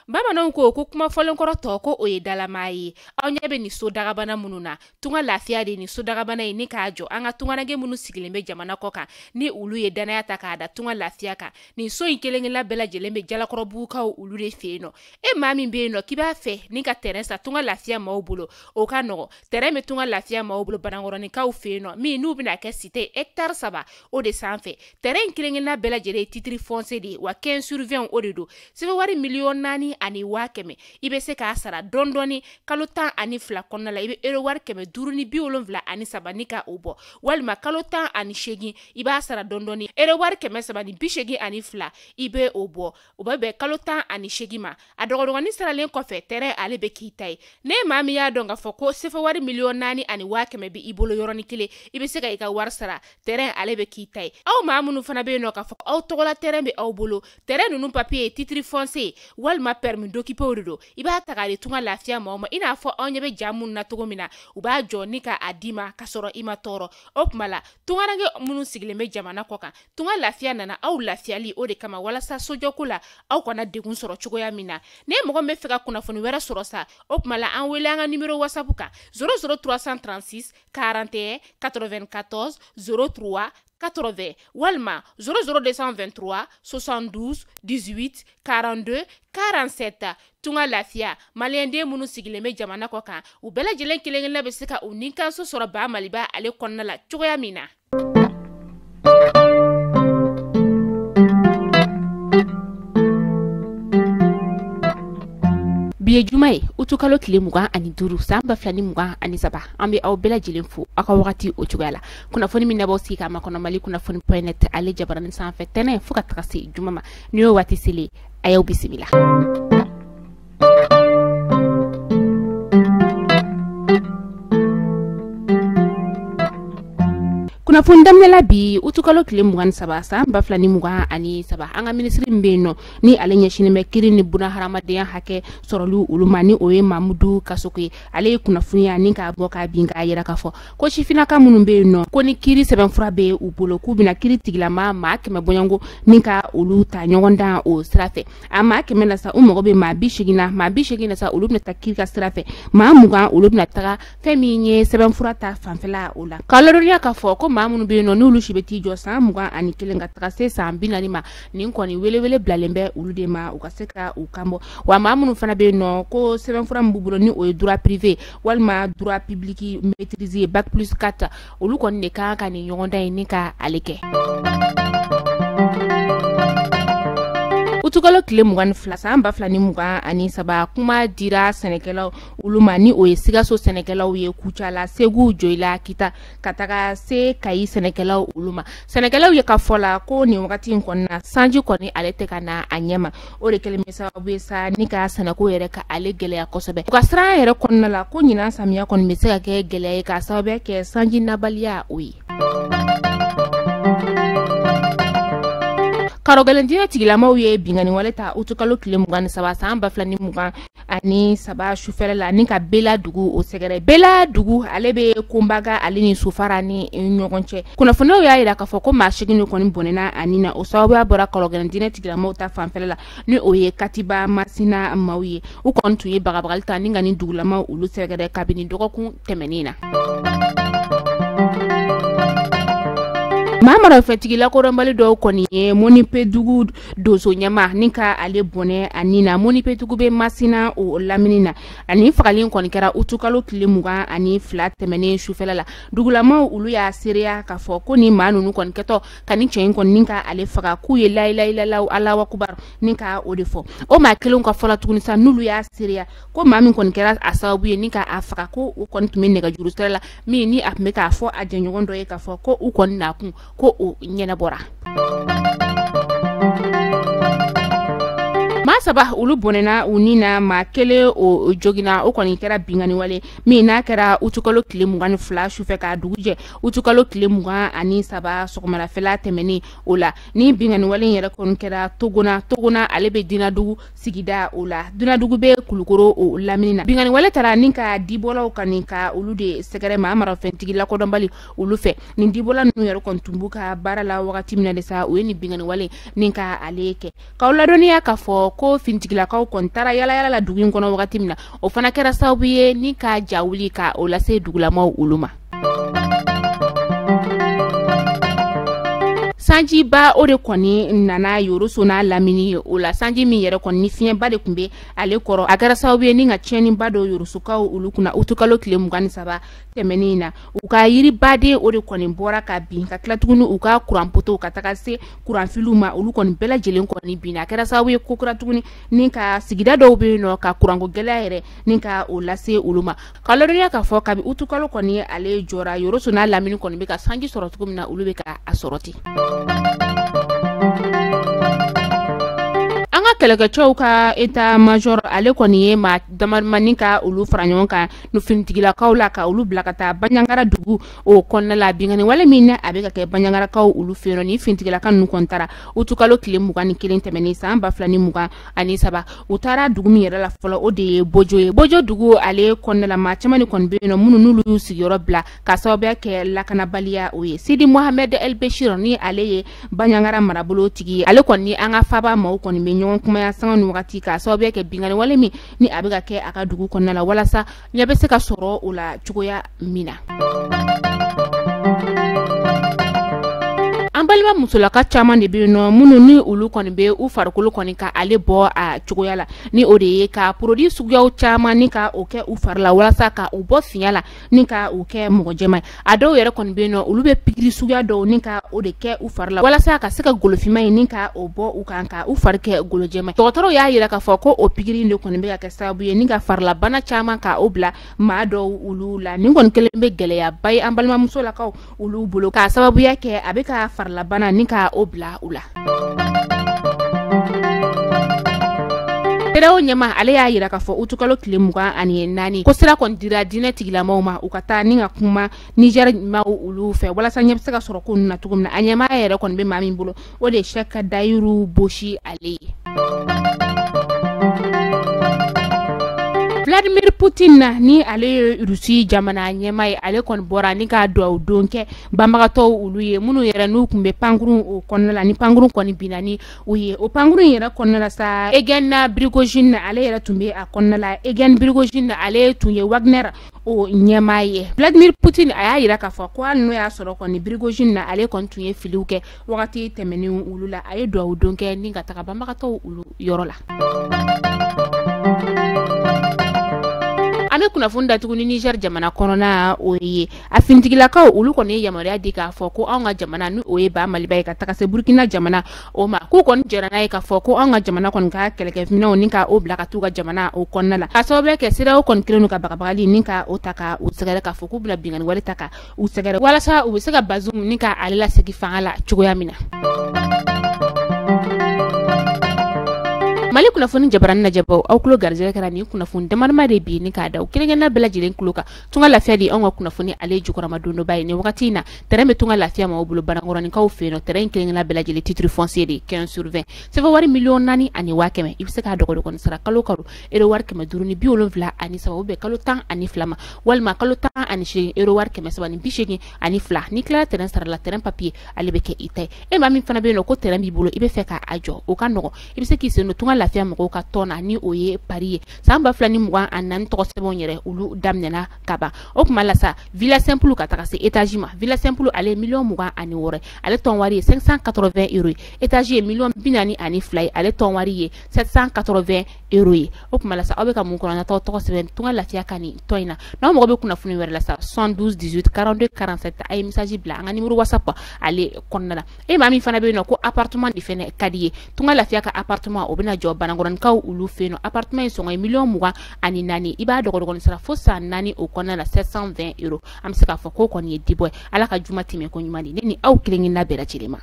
Bamananw ko ko kuma fɔlenkɔrɔ tɔ ko o ye dalamaa ye. Aw ɲɛ bɛ nin so dagabana minnu na, tunga lafiya de nin so dagabana ye ni k'a jɔ an ka tungaranke minnu sigilen bɛ jamana kɔ kan ni olu ye danaya ta k'a da tunga lafiya kan. Nin so in kelen-kelenna bɛɛ lajɛlen bɛ Jalakɔrɔbugukaw olu de fɛ yen nɔ. E maa min bɛ yen nɔ k'i b'a fɛ ni ka terrain san tunga lafiya maaw bolo, o ka nɔgɔ. Terrain bɛ tunga lafiya maaw bolo Banankɔrɔninkaw fɛ yen nɔ, min n'u bɛna kɛ cité hectare 3 o de sanfɛ. Terrain in kelen-kelenna bɛɛ lajɛlen ye titre foncier de ye, wa 15 sur 20 o de don. Sɛbɛn wari 4,100,000 i bɛ se k'a sara dɔɔni dɔɔni kalo 12 kɔnɔna la. I bɛ euro wari 573 ni ka o bɔ, walima kalo 18 i b'a sara dɔɔni dɔɔni euro wari 382 i bɛ o bɔ. O bɛ bɛn kalo 18 ma. A dɔgɔdɔgɔnin saralen kɔfɛ, terrain ale bɛ k'i ta ye. Ne maa min y'a dɔn k'a fɔ ko sefa wari 4,100,000 bɛ i bolo yɔrɔnin kelen, i bɛ se ka i ka wari sara, terrain ale bɛ k'i ta ye. Aw maa minnu fana bɛ yen nɔ k'a fɔ aw tɔgɔla terrain bɛ aw bolo, terrain ninnu papier ye titre foncier walima permis d'occuper de don, i b'a ta k'a di tunga lafiya maaw ma. I n'a fɔ aw ɲɛ bɛ ja minnu na cogo min na, u b'a jɔ ni k'a d'i ma k'a sɔrɔ i ma tɔɔrɔ. O tuma la tungaranke minnu sigilen bɛ jamana kɔ kan, tunga lafiya nana aw lafiyali o de kama, walasa sojɔko la aw kana degun sɔrɔ cogoya min na. Ne mɔgɔ min bɛ fɛ ka kunnafoni wɛrɛ sɔrɔ sa, o tuma la an wele an ka numéro WhatsApp kan 00 336 41 94 03 80 walima 00 223 72 18 42 47. Tunga lafiya maliyɛnden minnu sigilen bɛ jamana kɔ kan, u bɛɛ lajɛlen kelen-kelenna bɛ se ka u nikanso sɔrɔ Ba Maliba ale kɔnɔna la cogoya min na. Bi ye juma ye, utukalo tile 25 san 2023. An bɛ aw bɛɛ lajɛlen fo aw ka wagati o cogoya la. Kunnafoni min nabɔ sigi k'a makɔnɔ Mali kunnafoni point net ale jabaranin sanfɛ tɛnɛ fo ka taga se juma ma. Ni y'o waati selen, a y'aw bisimila. Kunnafoni daminɛ la bi utukalo tile 23 san 2023, an ka minisiri min bɛ yen nɔ ni ale ɲɛsinnen bɛ kiiri ni buna hadamadenya hakɛ sɔrɔli olu ma, ni o ye Mamudu Kasoko ye, ale ye kunnafoniya ni k'a bɔ k'a bin k'a yira k'a fɔ ko sifinnaka minnu bɛ yen nɔ ko ni kiiri sɛbɛnfura bɛ u bolo, k'u bɛna kiiri tigilama maa 100 bɔɲɔgɔnko ni ka olu ta ɲɔgɔn dan o sira fɛ. A maa 100 na sa, u mago bɛ maa 80 na, maa 80 na sa, olu bɛna taa kiiri ka sira fɛ, maa 20 olu bɛna taga fɛn min ye sɛbɛnfura ta fanfɛla o la. K'a ladɔnniya k'a fɔ ko maa minnu bɛ yen nɔ n'olu si bɛ t'i jɔ san 21 ka taga se san 40 ma, nin kɔni welewele bilalen bɛ olu de ma u ka se ka u kan bɔ. Wa maa minnu fana bɛ yen nɔ ko sɛbɛnfura min b'u bolo ni o ye droit privé walima droit public maîtrise bac plus 4, olu kɔni de kan ka nin ɲɔgɔndan in ni ka ale kɛ. Utukalo tile 22 san 2023, kuma dira sɛnɛkɛlaw olu ma, ni o ye Sikaso sɛnɛkɛlaw ye, Kucala, Segu, Joyila, Kita ka taga se Kayi sɛnɛkɛlaw olu ma. Sɛnɛkɛlaw ye ka fɔ la ko nin wagati in kɔni na, sanji kɔni ale tɛ ka na a ɲɛ ma. O de kɛlen bɛ sababu ye sa ni ka sɛnɛko yɛrɛ ka ale gɛlɛya kosɛbɛ. U ka siran yɛrɛ kɔnɔna la ko ɲinan samiya kɔni bɛ se ka kɛ gɛlɛya ye k'a sababuya kɛ sanji nabaliya o ye. Karɔgɛlɛn diinɛ tigilamaw ye binkanni wale ta utukalo tile 23 san 2023 sufɛla la ni ka Bela dugu o sɛgɛrɛ. Bela dugu ale bɛ Konbaga ale ni Sofara ni ɲɔgɔn cɛ. Kunnafoniyaw y'a yira k'a fɔ ko maa 8 de kɔni bɔnɛna a ni na. O sababuya bɔra karɔgɛlɛn diinɛ tigilamaw ta fanfɛla la, ni o ye Katiba Masina maaw ye. U kɔni tun ye bagabagali ta ni ka nin dugulamaw olu sɛgɛrɛ kabini dɔgɔkun tɛmɛnen na. Maa marafɛntigi lakodɔnbali dɔw kɔni ye Monipedugu donso ɲɛma ni ka ale bɔnɛ a ni na. Monipedugu bɛ Masina o lamini na. Ani fagali kɔni kɛra utukalo tile 22 tɛmɛnen sufɛla la. Dugulamaw olu y'a seereya k'a fɔ ko ni maa ninnu kɔni kɛtɔ ka ni cɛ in kɔni ni ka ale faga, k'u ye layilayilalaw Alahuwakubaru ni ka o de fɔ. O maa kelenw ka fɔla tuguni sa, n'olu y'a seereya ko maa min kɔni kɛra a sababu ye ni ka a faga, ko u kɔni tun bɛ nɛgɛjuru sira la min ni a tun bɛ k'a fɔ a jɛɲɔgɔn dɔ ye k'a fɔ ko u kɔni nakun ko o ɲɛnabɔra. Maa 3 olu bɔnɛna u ni na, maa 1 o joginna. O kɔni kɛra binkanni wale min n'a kɛra utukalo tile 22 sufɛ k'a dugu jɛ utukalo tile 23 sɔgɔmadafɛla tɛmɛnen o la. Ni binkanni wale in yɛrɛ kɔni kɛra Togona. Togona ale bɛ Dinadugu sigida o la. Dinadugu bɛ Kulukoro o lamini na. Binkanni wale taara ni ka dibɔlaw ka nin ka olu de sɛgɛrɛ maa marafɛntigi lakodɔnbali olu fɛ. Nin dibɔla ninnu yɛrɛ kɔni tun b'u ka baara la wagati min na de sa, u ye nin binkanni wale ni ka ale kɛ. K'aw ladɔnniya k'a fɔ ko ko finitigilakaw kɔni taara yalayala la dugu in kɔnɔ wagati min na, o fana kɛra sababu ye ni ka ja wuli ka o lase dugulamaw olu ma. Sanjiba o de kɔni nana Yoroso n'a lamini ye. O la sanji min yɛrɛ kɔni ni fiɲɛba de tun bɛ ale kɔrɔ, a kɛra sababu ye ni ka tiɲɛniba dɔ Yorosokaw olu kunna utukalo tile 23 tɛmɛnen in na. U ka yiribaden o de kɔni bɔra ka bin, ka tila tuguni u ka kuranpoto ka taga se kuranfiliw ma, olu kɔni bɛɛ lajɛlen kɔni binna. A kɛra sababu ye kokura tuguni ni ka sigida dɔw bɛ yen nɔ ka kuranko gɛlɛya yɛrɛ ni ka o lase olu ma. Ka ladɔnniya k'a fɔ kabi utukalo kɔni ale jɔra, Yoroso n'a lamini kɔni bɛ ka sanji sɔrɔ cogo min na, olu bɛ ka a sɔrɔ ten. An ka kɛlɛkɛcɛw ka état major ale kɔni ye maa damadamanin ka olu fara ɲɔgɔn kan finitigilakaw la, ka olu bila ka taa Banjagara dugu o kɔnɔna la. Binkanni wale min a bɛ ka kɛ Banjagarakaw olu fɛ yen nɔ, ni finitigilaka ninnu kɔni taara utukalo tile 21 tɛmɛnen san 2023. U taara dugu min yɛrɛ la fɔlɔ, o de ye Bojo ye. Bojo dugu ale kɔnɔna la, maa caman de kɔni bɛ yen nɔ minnu n'olu y'u sigiyɔrɔ bila ka sababuya kɛ lakanabaliya o ye. Sidi Mohamed El Bechir ni ale ye Banjagara marabolo tigi ye, ale kɔni an ka faaba maaw kɔni bɛ ɲɔgɔn kumaya sanga ni wagati ka sababuya kɛ binkanni wale min ni a bɛ ka kɛ a ka dugu kɔnɔna la, walasa ɲɛ bɛ se ka sɔrɔ o la cogoya min na. An balima musolaka caman de bɛ yen nɔ minnu ni olu kɔni bɛ u farikolo kɔni ka ale bɔ a cogoya la, ni o de ye ka produit suguyaw caman ni ka o kɛ u fari la walasa ka u bɔ finya la ni ka u kɛ mɔgɔ jɛman ye. A dɔw yɛrɛ kɔni bɛ yen nɔ, olu bɛ pikiri suguya dɔw ni ka o de kɛ u fari la walasa ka se ka golofinma in ni ka o bɔ u kan, ka u fari kɛ golo jɛman ye. Dɔgɔtɔrɔw y'a jira k'a fɔ ko o pikiri in de kɔni bɛ ka kɛ sababu ye ni ka farilabana caman ka o bila maa dɔw olu la. Nin kɔni kelen bɛ gɛlɛyaba ye an balimamusolakaw olu bolo, k'a sababuya kɛ a bɛ ka farilabana ni ka o bila u la. CEDEAO ɲɛmaa ale y'a jira k'a fɔ utukalo tile 24 ko sira kɔni dira diinɛ tigilamɔgɔw ma u ka taa ni ka kuma Niger maaw olu fɛ walasa ɲɛ bɛ se ka sɔrɔ ko ninnu na cogo min na. A ɲɛmaaya yɛrɛ kɔni bɛ maa min bolo, o de ye Cheikh Dayiru Bosi ale ye. Vladimir Poutine na ni ale ye Russie jamana ɲɛmaa ye, ale kɔni bɔra ni ka duwawu don kɛ banbagatɔw olu ye minnu yɛrɛ n'u tun bɛ pankurun o kɔnɔna la, ni pankurun kɔni binna ni u ye. O pankurun yɛrɛ kɔnɔna la sa, Evgeny Prigojine ale yɛrɛ tun bɛ a kɔnɔna la. Evgeny Prigojine ale tun ye Wagner o ɲɛmaa ye. Vladimir Poutine a y'a jira k'a fɔ ko hali n'o y'a sɔrɔ kɔni Prigojine na ale kɔni tun ye filiw kɛ wagati tɛmɛnen olu la, a ye duwawu don kɛ ni ka taga banbagatɔw olu yɔrɔ la. An bɛ kunnafoni datugu ni Niger jamana kɔnɔna o ye. A finitigilakaw olu kɔni ye yamaruya di k'a fɔ ko anw ka jamana ni o ye ba Maliba ye ka taga se Burkina jamana o ma, k'u kɔni jɛra n'a ye k'a fɔ ko anw ka jamana kɔni ka kɛlɛkɛminɛnw ni ka o bila ka t'u ka jamana o kɔnɔna la, k'a sababuya kɛ CEDEAO kɔni kɛlen don ka bagabagali ni ka o ta ka u sɛgɛrɛ, k'a fɔ k'u bɛna binkanni wale ta ka u sɛgɛrɛ walasa u bɛ se ka Bazoum ni ka ale lasegin fanga la cogoya min na. Mali kunnafoni jabarani lajɛbaw, aw tulo garijɛgɛ kɛra nin kunnafoni damadama de bi ni k'a da u kelen-kelenna bɛɛ lajɛlen tulo kan. Tunga Lafiya de anw ka kunnafoni ale jukɔrɔma dondoba ye. Nin wagati in na terrain bɛ Tunga Lafiya maaw bolo Banankɔrɔninkaw fɛ yen nɔ. Terrain kelen-kelenna bɛɛ lajɛlen titre foncier de 15 sur 20, CFA wari 4,100,000. I bɛ se k'a dɔgɔdɔgɔnin sara kalo kalo euro wari 573, o bɛ kalo 12 ma, walima kalo 18 euro wari 382. N'i tilala terrain sara la, terrain papier ale bɛ kɛ i ta ye. E maa min fana bɛ yen nɔ ko terrain b'i bolo, i bɛ fɛ k'a jɔ, o ka nɔgɔn, i bɛ se k'i sen don Tunga Lafiya mɔgɔw ka tɔn na ni o ye Paris ye. San 2024 tɔgɔ sɛbɛnw yɛrɛ olu daminɛna ka ban. O tuma la sa, villa simple ka taga se étage ma, villa simple ale ye 26 millions, ale tɔn wari ye 580 euros ye. Étage ye 42 millions ye, ale tɔn wari ye 780 euros ye. O tuma la sa, aw bɛ ka mun kɔnɔ natɔ tɔgɔ sɛbɛn Tunga Lafiya ka nin tɔn in na. N'aw mago bɛ kunnafoni wɛrɛ la sa, 72 18 42 47, a ye message bila an ka numéro WhatsApp ale kɔnɔna la. E maa min fana bɛ yen nɔ ko appartement de fɛnɛ ka di ye, Tunga Lafiya ka appartement o bɛna jɔ Banankɔrɔninkaw olu fɛ yen nɔ. Appartement in sɔngɔ ye 24 millions, i b'a dɔgɔdɔgɔnin sara fo san 4 o kɔnɔna la, 720 euros. An bɛ se k'a fɔ k'o kɔni ye dibɔ ye. Ala ka juma tɛmɛ ko ɲuman di ne ni aw kelen-kelenna bɛɛ lajɛlen ma.